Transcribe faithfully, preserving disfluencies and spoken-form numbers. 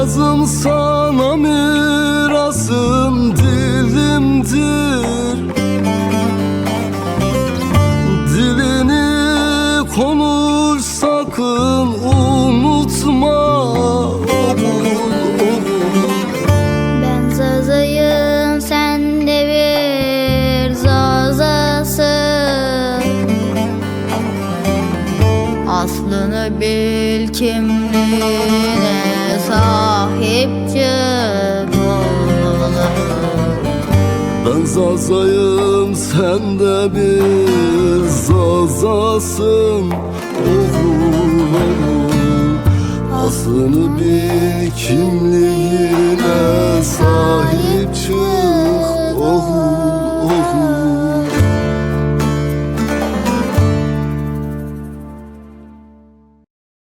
Sazım sana mirasım dilimdir. Dilini konuş sakın unutma, oğul, oğul. Ben Zazayım, sen de bir Zazasın. Aslını bil, kimliğine sahip çık, oğlum. Ben Zazayım, sen de bir Zazasın, oğul, oğul. Aslını bil, kimliğine sahip